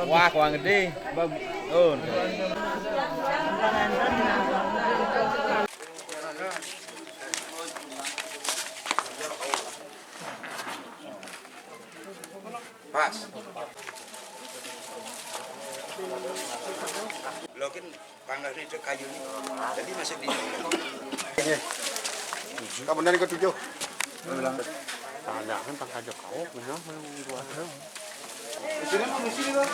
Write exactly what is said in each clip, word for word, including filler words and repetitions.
Wah, wah gedé. Oh. Pas. Lokin panggahnya itu kayu ini. Jadi masih di. Kamu dari ketujuh. Tanyakan tang aja kau, benar yang dua. Sini, Bang, di sini, Bang.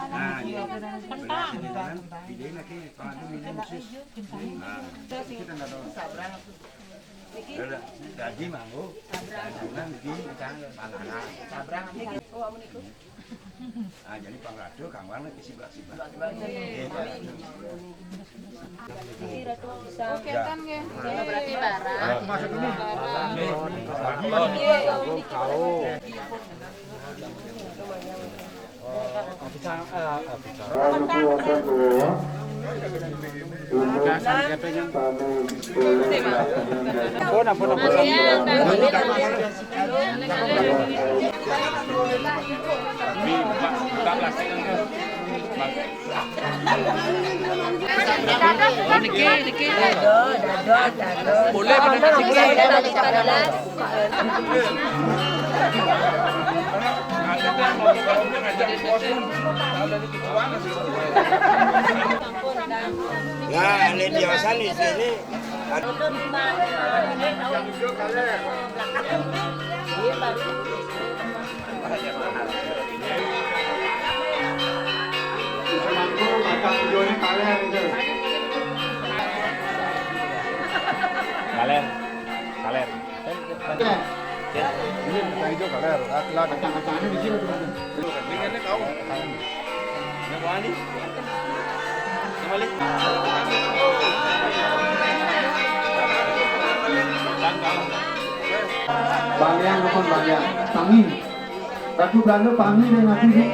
Nah, iya. Belah sini kan, videoin lagi, kalau ada minum sus. Nah, kita nggak tahu. Udah, udah. Jadi manggo, jangan di sana, panahan. Ah, jadi Pak Rado, Kang Wang lagi sibuk-sibuk. Iya, Pak Rado. Oke, kan, nggih. Berarti barang. Kau. Niki, niki. Boleh, boleh. Nah, ini biasa nih sini. Kaler, kaler. Ini bukan hijau, kaler. Atlas. Ini kau. Yang wani. Kembali. Bang Yang, bukan Bang Yang. Tangi. Ratu Belanda panggil dengan aku, Bu.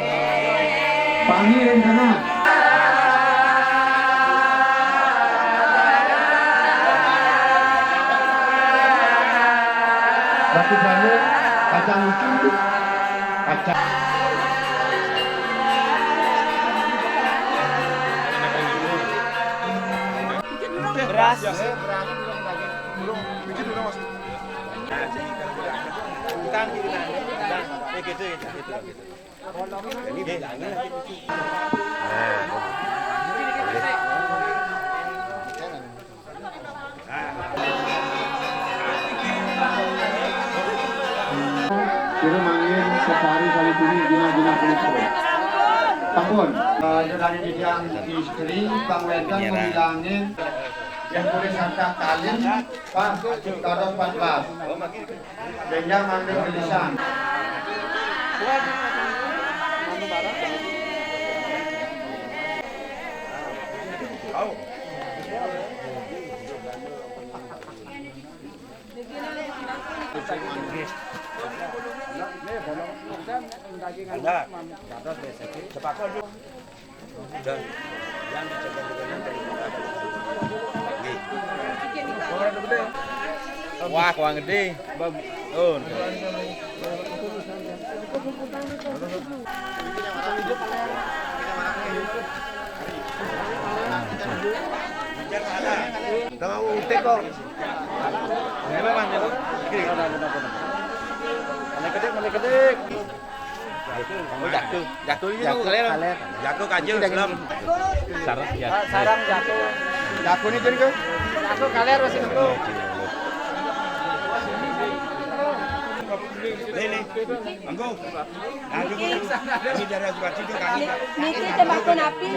Panggil dari sana. Ratu Belanda, kacang lucu, Bu. Kacang. Beras. Bukan gitu, nah. Nah, eh, gitu, gitu, gitu. Ini bilangnya lagi lucu. Nah, boleh. Kira mangin sehari kali ini gina-gina kulit. Sampun. Eh, dari bidang istri, Bang Wetan membilangin yang tulis harta kalin, Pak, dados empat belas. Benjang mandeg gelisan. Anda, dados rezeki. Sepakul. Udah. Yang dijaga dengan dari kita. Nggih. Wah, wah gedé. Oh. Tengah utek kok. Mulai kedek, mulai kedek. Oh, jago. Jago ini jago tuh, kalian. Kalian. Jago kancil, selam. Sarang, ya. Sarang jago. Jago ini, Jun, ke? Jago kalian masih nunggu. Nih, nih. Anggo. Nah, ini, ini dari Sukarti itu kami. Niki tembakau napi.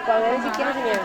Kalau ini sih kira sih ya.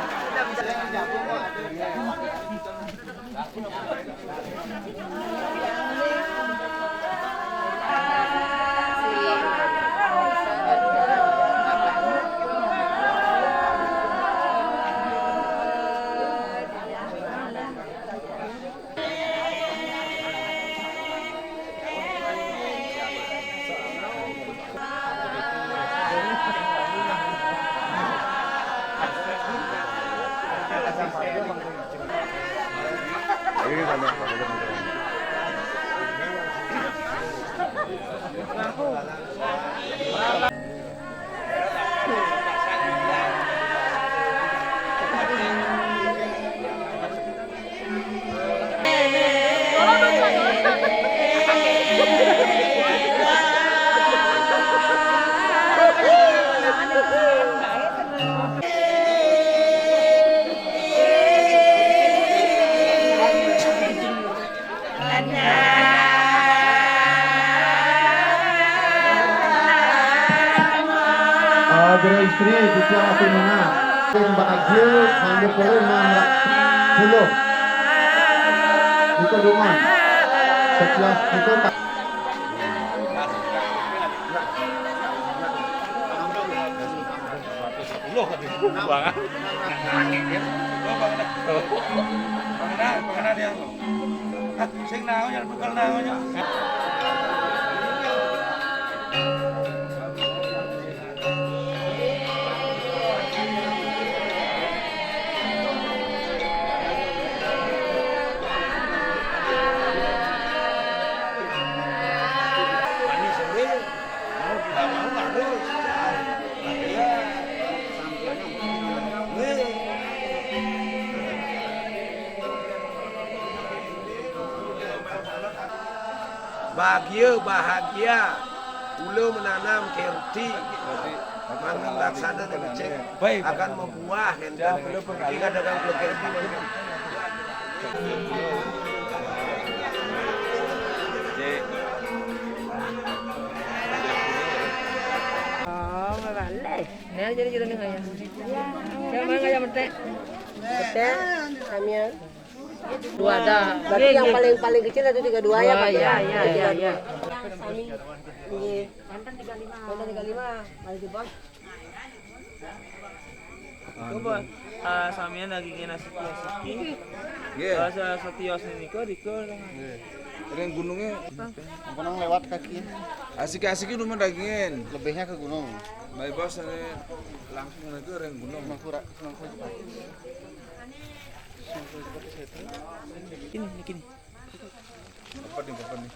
Jero istri, Gusti Allah pinunah. Sing bahagia, mangga purun, mangga puluh. Itu rumah. Sekilas itu. Sepuluh lebih banget. Pengenal, pengenal dia. Ah, sing naon ya, tukang naon ya. Manis, sendiri. Mau tidak mau harus. Iya. Bahagia, bahagia. Ula menanam kerti. Mangga laksana dan becik akan membuah enten. Jika dagang kulit kerti, mangga. Oh, mabalik. Nah, jadi kita nih, ya. Yang mana yang metek? Metek, Samia. Dua ada. Berarti yang paling, paling kecil satu tiga dua ya, Pak? Iya, iya, iya, iya. Sami. Iya. Mantan tiga lima. Mantan tiga lima. Mari, Bos. Coba, ah, samian dagingnya nasi asiki. Iya. Rasa setios ini kok di kor. Iya. Ring gunungnya. Gunung lewat kaki. Asiki-asiki rumah dagingin. Lebihnya ke gunung. Baik, Bos, ini langsung itu ring gunung. Mangkura, mangkura. Ini, ini gini. Apa nih, apa nih?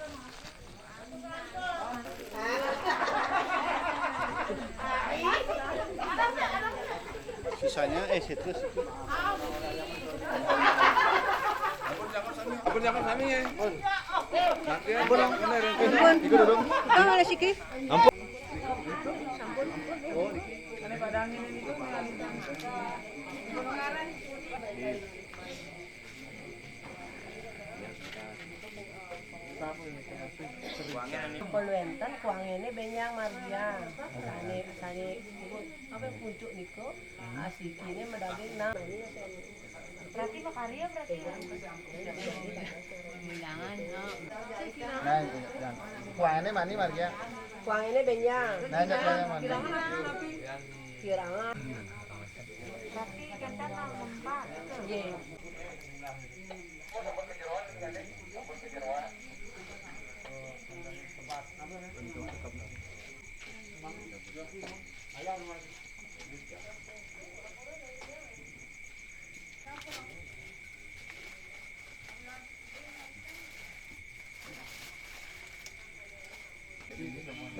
Sisanya, eh, situ, situ. Ampun, jangan sami ya. Nanti ya, ampun, ampun, ampun. Ampun. Ampun. Poluentan kuangene benjang margia. Sane, sane, apa, pucuk niko, asiki ne medaging nah. Berarti makarya berarti ya? Jangan, no. Nah, jangan. Kuangene mani margia. Kuangene benjang. Nah, ini kuangene mani. Kirangan. Tapi kan tanah lembab. Iya.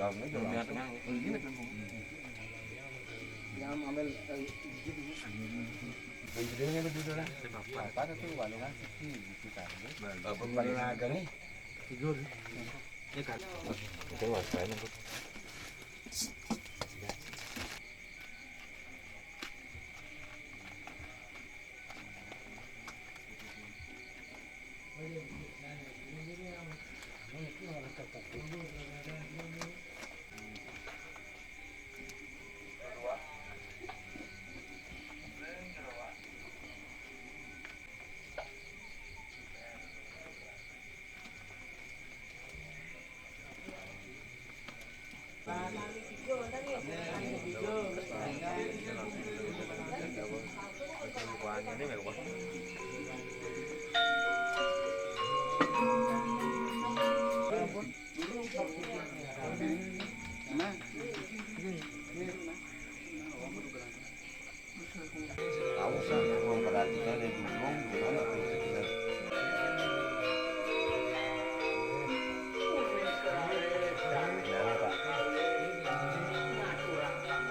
Yang ambil, eh, gitu. Bentuknya begitu lah. Apa tuh, warnanya sih gitu kan. Apa paling agak nih? Tidur. Ini kan. Itu warnanya. Tahu sih, memperhatikan ya, dukung, gimana tuh, gitu. Gimana, Pak?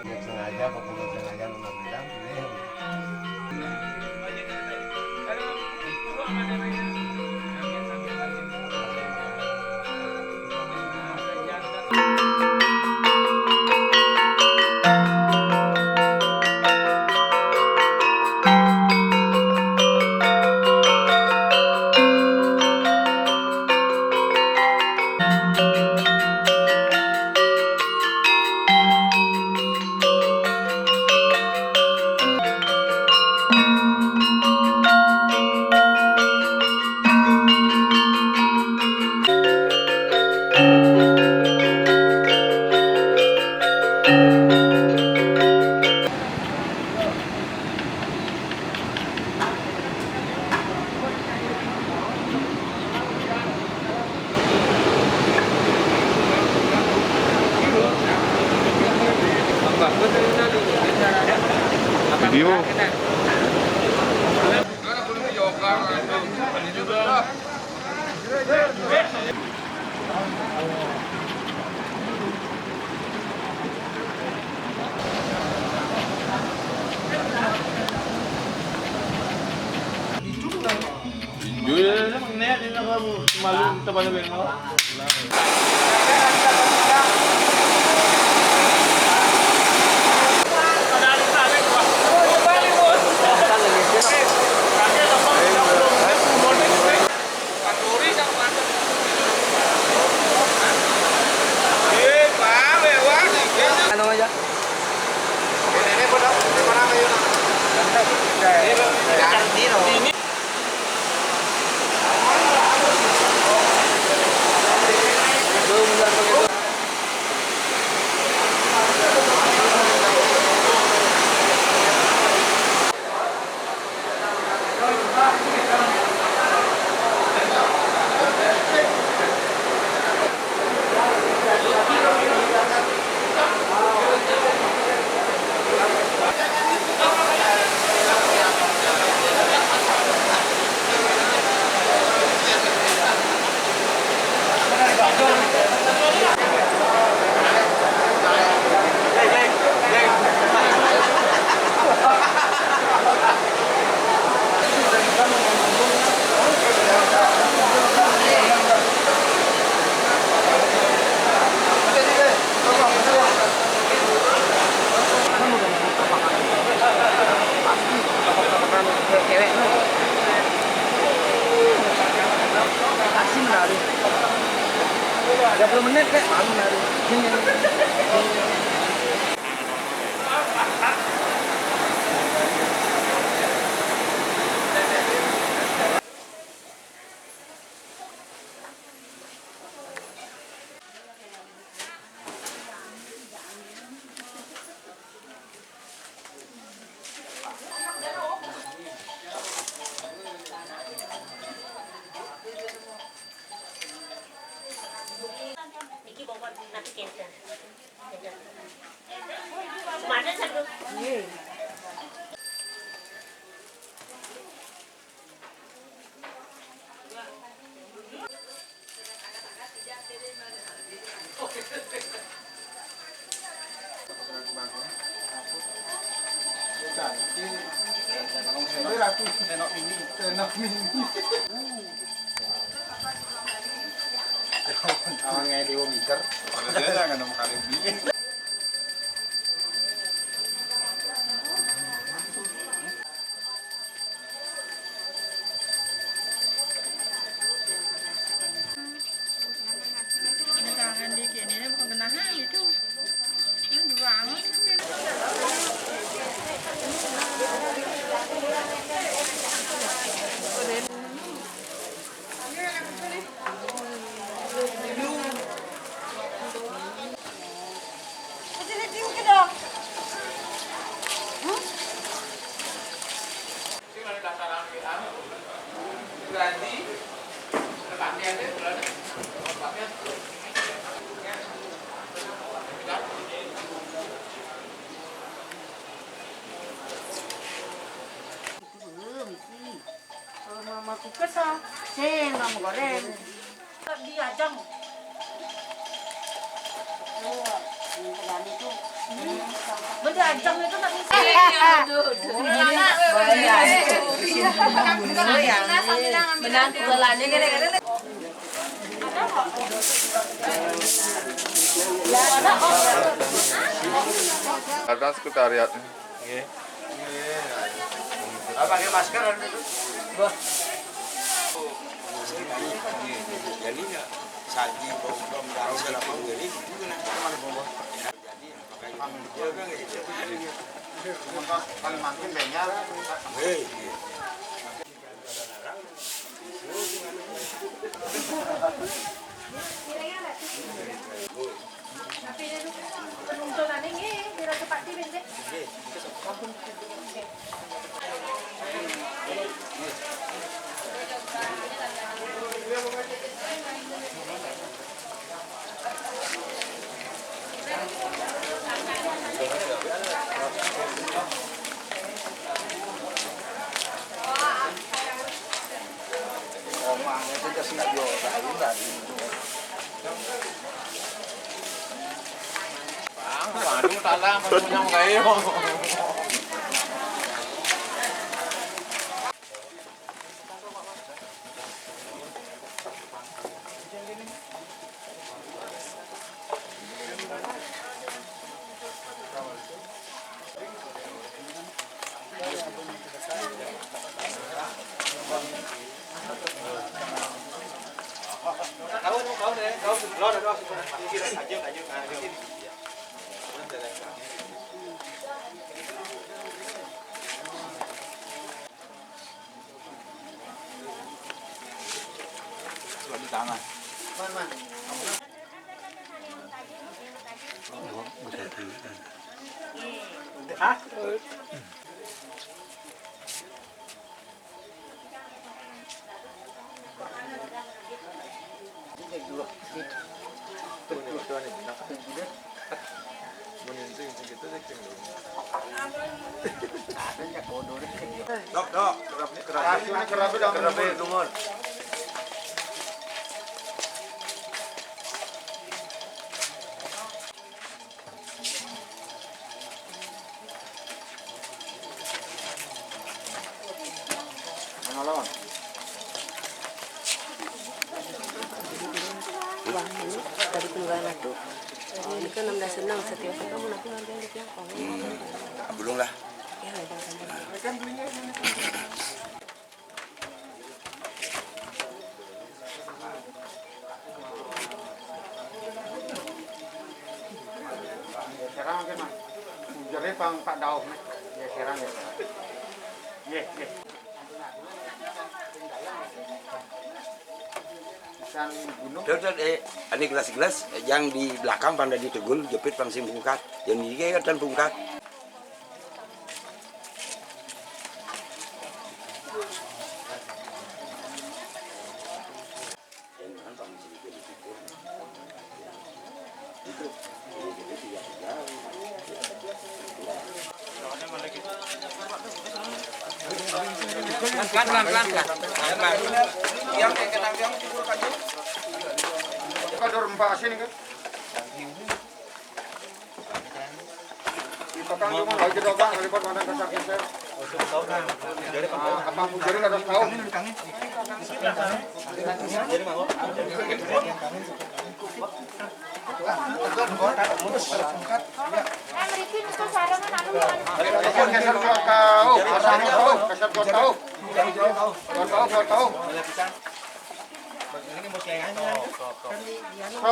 Nggak sengaja apa nggak sengaja lu nggak bilang, boleh. Video. Yo, yo, yo, magnet, yun ang malu-, kita ba na ba yun, no? Ano nga dyan? Pasti cewek. Pasti menarik. Tiga puluh menit, Kak, baru menarik. Iki bobot nanti cancel. Ratu. Senok mini. Senok mini. Awalnya Dewa Miter. Ada dia jangan nama kali ini. Ini kangen dikit, ini bukan genah itu. Ini dua amat sih, ini. Belum sih. Kalau mama kukus ah, saya nggak mau goreng. Diajang. Wah, yang kerjaan itu. Benda ajang itu tak bisa. Iya, iya, betul, betul. Iya, iya, iya. Benar, betul. Ada kok. Ada sekretariatnya. Nggih. Lah, pakai masker kan itu. Wah. Jadi ya, saji, bom-bom, dan segala macam. Jadi, itu kan. Jadi, pakai masker. Kalimantan banyak. Hei. Waduh, talang, punya kayu. Coba di tangan. Hah? Dok, dok, kerapnya, kerapnya, kerapnya, kerapnya, kerapnya, kerapnya, Mana lawan? Wah, ini dari kelurahan itu. Oh, ini kan enam belas enam setiap ketemu nanti nanti yang di Tiongkok. Hmm, belum lah. Ya, ada. Serang ke, Mas. Jere pang Pak Dauh, Mas. Ya, serang ya. Nggih, nggih. Ikan gunung. Tuh, tuh, eh, ada gelas-gelas, eh, yang di belakang pada ditegul, jepit pang sing bungkat. Yang ini kan pungkat. Pelan, pelan, pelan, pelan. Pelan, pelan. Yang kayak kenang yang kubur kayu. Kador empat asin kan? Abang cuma lagi doang, lagi buat mana kasar-kasar. Abang bujuri harus tahu. Kasar gua tahu, kasar gua tahu. Gua tahu, gua tahu. Ini mau saya. Stop,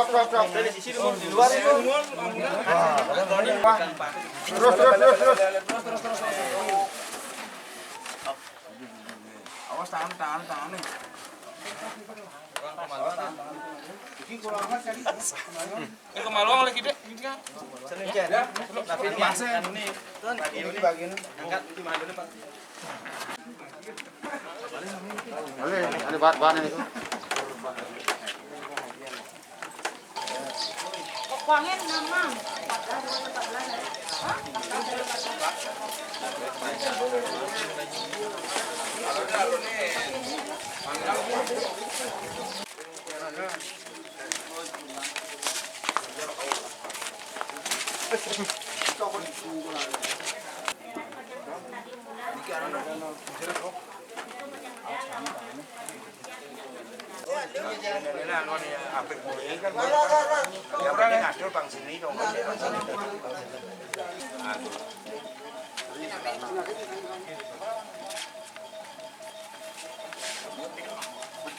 stop, stop. Dari sisi dulu, di luar. Terus, terus, terus, terus. Awas tangan, tangan, tangan nih. Ini kemaluan oleh kita, gitu kan? Senin, Jen. Tapi ini anu nih, bagian ini, bagian ini. Angkat di mana dulu, Pak? Boleh, ada bahan-bahan ini. Pokoknya nama.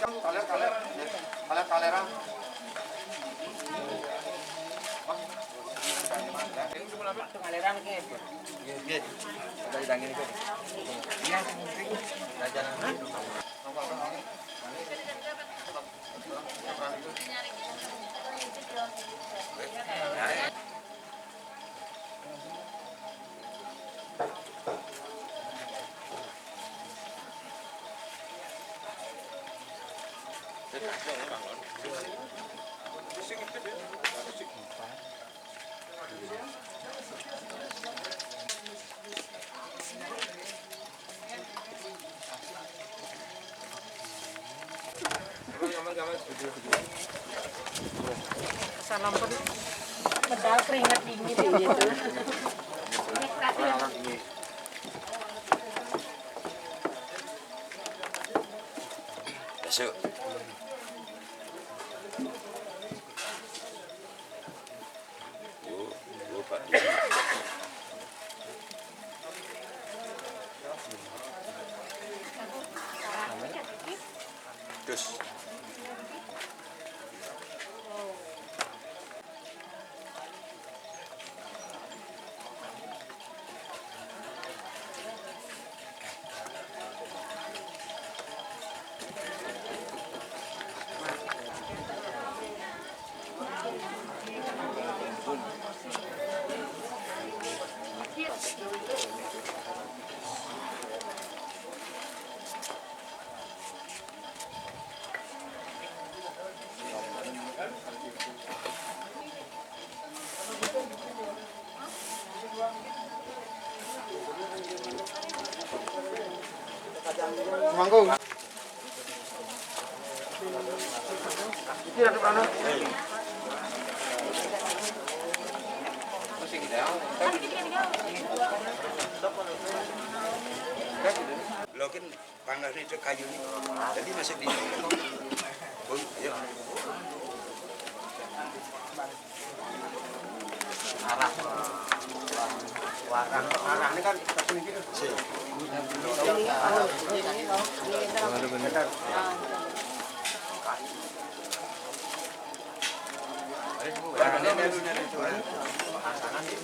Taler, taler. Taler, taler, ah. Taler, ah. Iya, iya. Dari tangan itu. Iya. Salam pun medal keringat dingin gitu. Masuk. Tuh, tuh, Pak. Terus. Manggung. Iki Ratu Prana. Lokin Panasnya itu kayu ini. Jadi masih di. Bun, ya. Arah. Warang. Arah ini kan sini gitu. Si.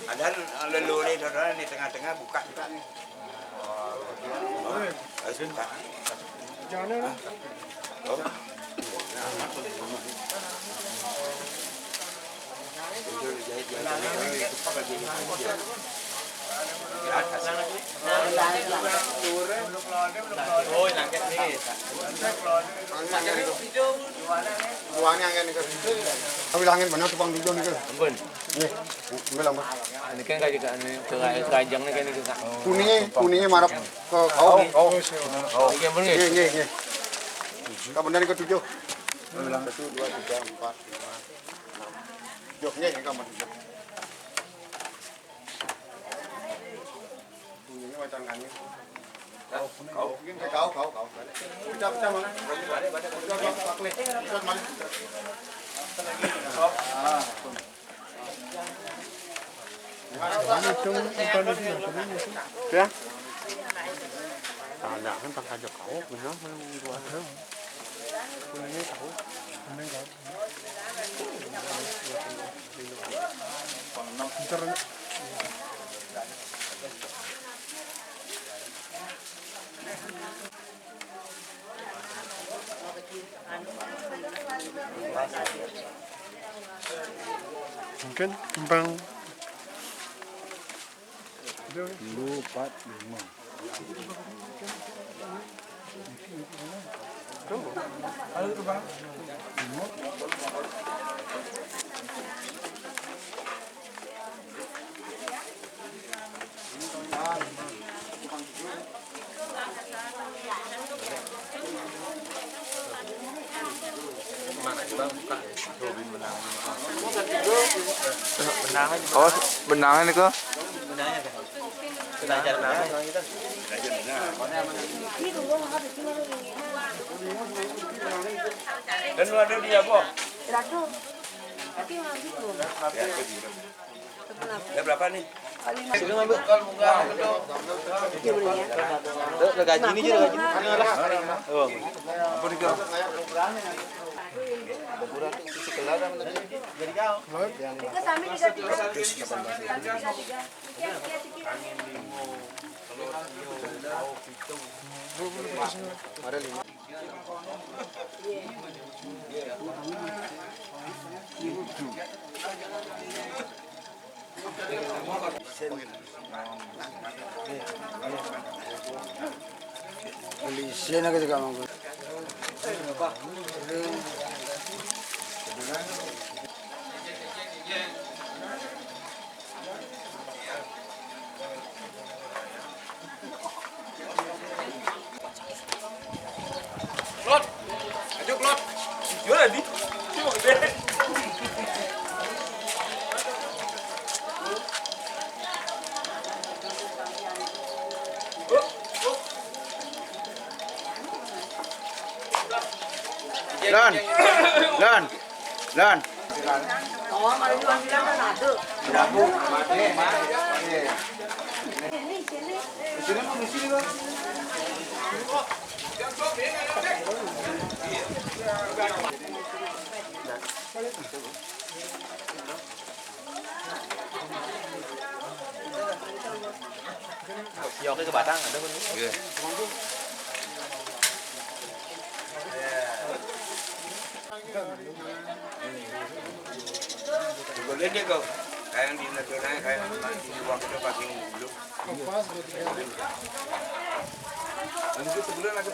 Ada lelore, saudara, di tengah-tengah buka juga nih. Buahnya angin ke. Tapi angin bener tukang tujuh nih. Ampun. Nggih, nggih lah, Mas. Ini kan kayak juga nih, ke kerajang nih kan ini, Kak. Kuningnya, kuningnya marap ke kaum. Oh, oh. Iya, bener. Nggih, nggih, nggih. Kamu dari ketujuh. Satu, dua, tiga, empat, lima, enam. Tujuh, nggih, nggih, kamu. Kau, kau, kau. Pecah, pecah, Mang. Pecah, Bang. Paklik. Pecah, Mang. Ya. Tanya kan tak aja kau, benar, benar, benar. Kuningnya tahu. Kuning, kau. Mungkin kembang. Dua, empat, lima. Benang aja. Oh, benangan itu. Benang aja. Belajar benang aja. Dan lu ada di apa? Seratus. Tapi ngambil belum? Ya, itu dia. Ya, berapa nih? Sini ngambil. Udah gaji nih, udah gaji. Oh. Apa nih, Kak? Itu sambil tiga tiga. Tiga tiga. Ada lima. Beli sini ke juga, Mang. Klot. Ayo, Klot. Jual, Adi. Cuma gede. Lon. Lon. Lon. Sioknya ke Batang ada pun. Iya. Boleh deh kau. Kayak di nasional, kayak di waktu pakai dulu. Lanjut sebulan lagi.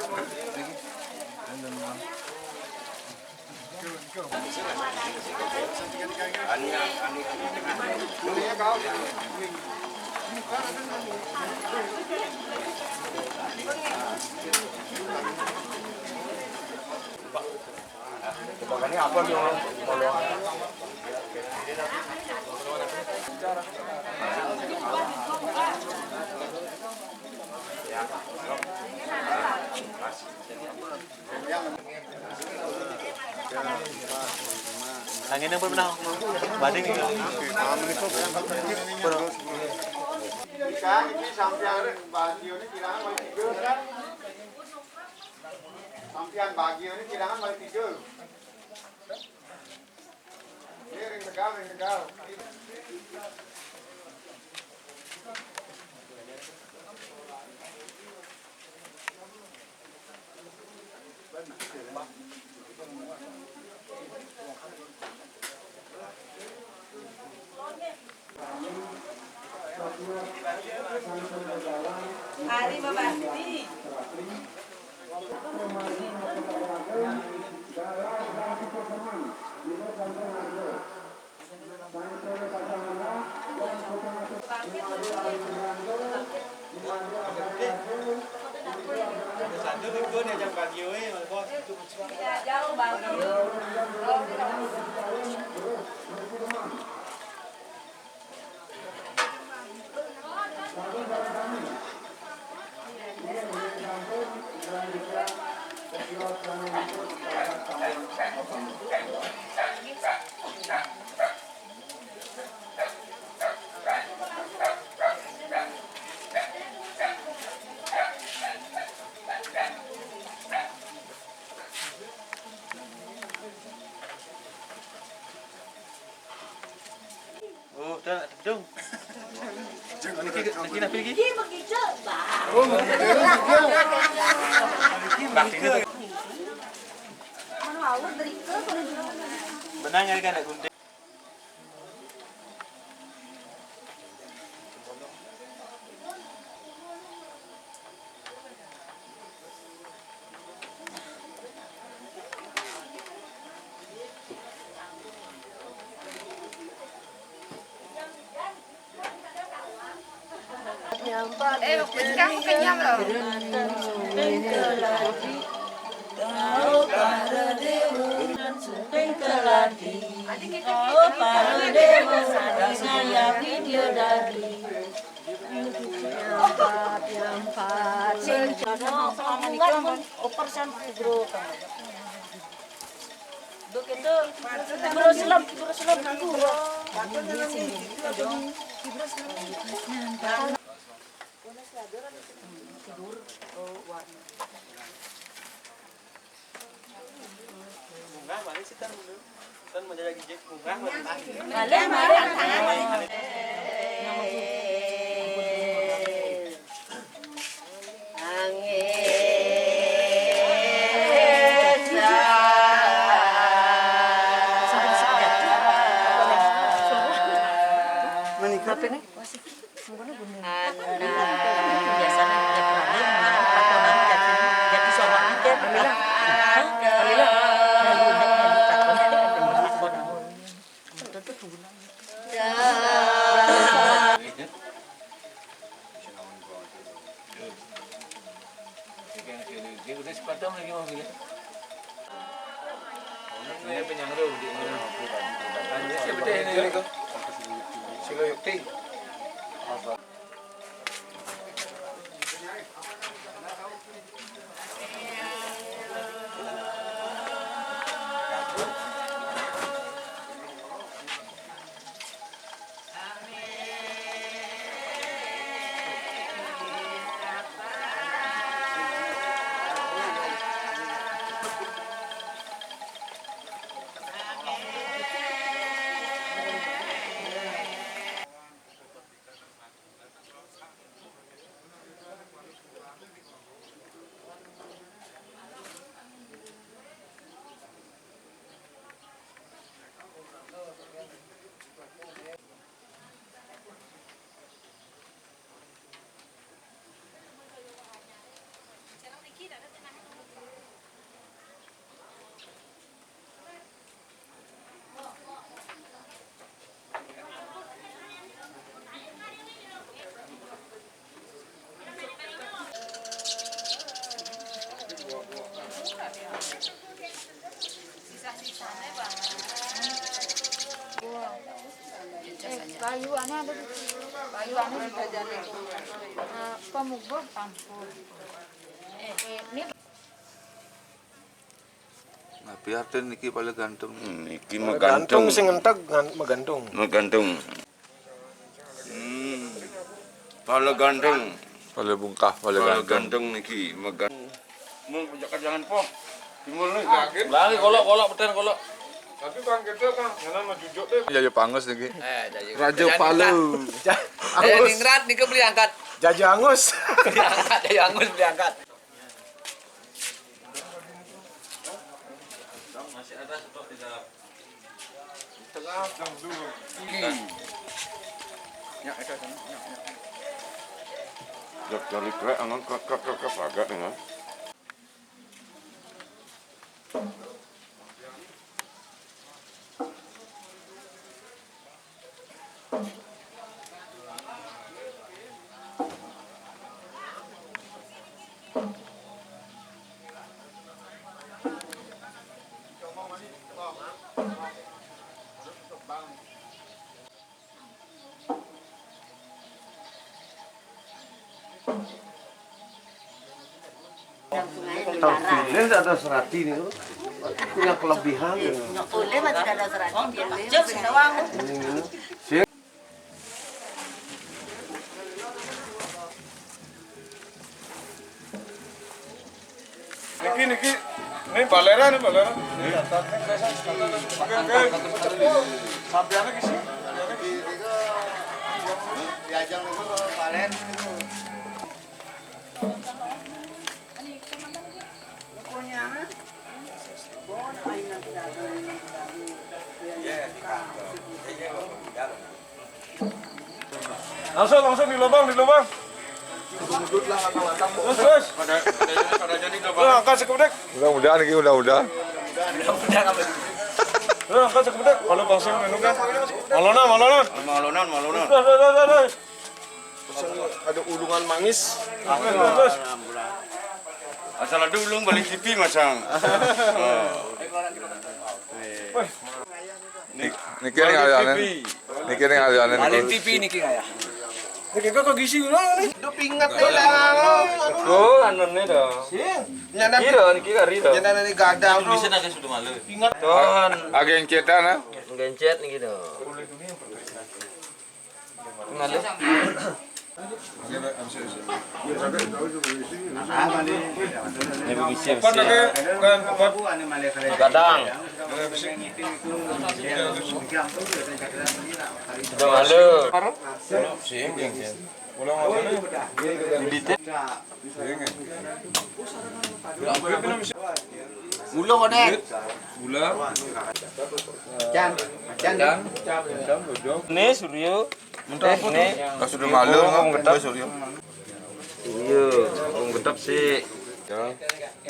Makanya apa nih orang? Tangan yang pernah banding gitu. Ikan ini sampean bagi ini kirangan balik tiga. Sampean bagi ini kirangan balik tiga. Ini ring tegal, ring tegal. Hari Babasti. Satu minggu nih jam pagi, weh, Bos. Iya, jauh, Bang. Benang nyari kan nak gunting. Eh, kamu kenyang loh. Adik kita kenyang. Oper sampai bro. Dok itu, kibro selam, kibro selam aku. Tidur, oh, warna. Bunga, mana sih, Tan? Tan, mau jadi gijek bunga, mana? Male, male, tangan. Manikah apa nih? Biasanya dia pernah dia mana patungan jati, jati sobat mikir. Alhamdulillah. Alhamdulillah. Tentu tuh. Eh, kayu aneh ada di kayu aneh di jajan itu. Eh, pemugok ampun. Eh, ini Nah, biar deh niki paling ganteng. Hmm, niki mah ganteng. Ganteng sing entek ngan-, mah ganteng. Mah ganteng. Hmm. Pala ganteng. Pala bungkah, pala ganteng. Pala ganteng niki, mah ganteng. Mun punya jangan po. Timbul nih, yakin? Lari kolok, kolok, beten kolok. Tapi Bang, kita kan, ngana mah jujuk deh. Jaja pangus niki. Eh, jaja. Raja Palu. Jaja Ningrat nih beli angkat. Jaja angus. Beli angkat, jaja angus beli angkat. Jak cari krek, angan krek, krek, krek, krek, pagat, angan. Terpilih ada serati nih, punya kelebihan. Boleh mah tidak ada serati. Iya. Niki, niki, ini balera nih, balera. Oke, oke. Sampeannya ke sini. Langsung, langsung di lubang, di lubang. Terus, terus. Pada, pada, pada jadi lubang. Terus, angkat sekebedik. Mudah-mudahan lagi, mudah-mudahan. Terus, angkat sekebedik. Kalau pasang, anu kan. Malonan, malonan. Malonan, malonan. Terus, terus, terus, terus. Ada ulungan manggis. Terus, terus, terus. Asal ada ulung balik T V masang. Oh. Niki ning aliane. Niki ning aliane niku. Alin T V niki kaya. Niki kok gisi ngono ni? Itu pinget e lah. Oh, anune to. Nyana Kira niki kari to. Nyana ni gadang. Bisa nake sudah malu. Pinget. Don. Agen cetan, ah. Gencet niki to. Malu. Apa nake? Kan, kan. Gadang. Sudah malu. Sing, sing, sing. Ulang apa ni? Bibit. Ulung, Onek. Gula. Can. Can. Can. Can, bojong. Ni, Suryo. Mentah apa ni? Sudah malu, Suryo. Iya, wong gedep sih. Ya.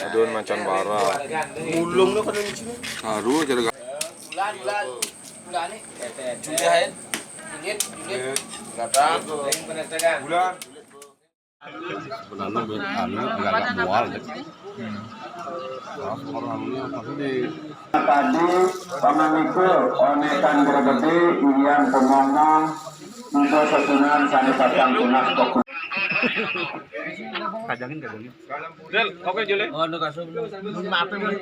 Adun macan bara. Mulung tu kena ni. Baru aja dah. Bulan, bulan. Bulan ni. Julid, Julid. Datang. Bulan. Sebenarnya anu agak mual deh. Tadi pamaniku onekan berbedi, iyang pemomo, ibu sesunan sane pasang tunas pokok. Kajangin, kajangin. Del, oke, Jul, ya? Oh, anu kasur. Maaf, ya, Bang.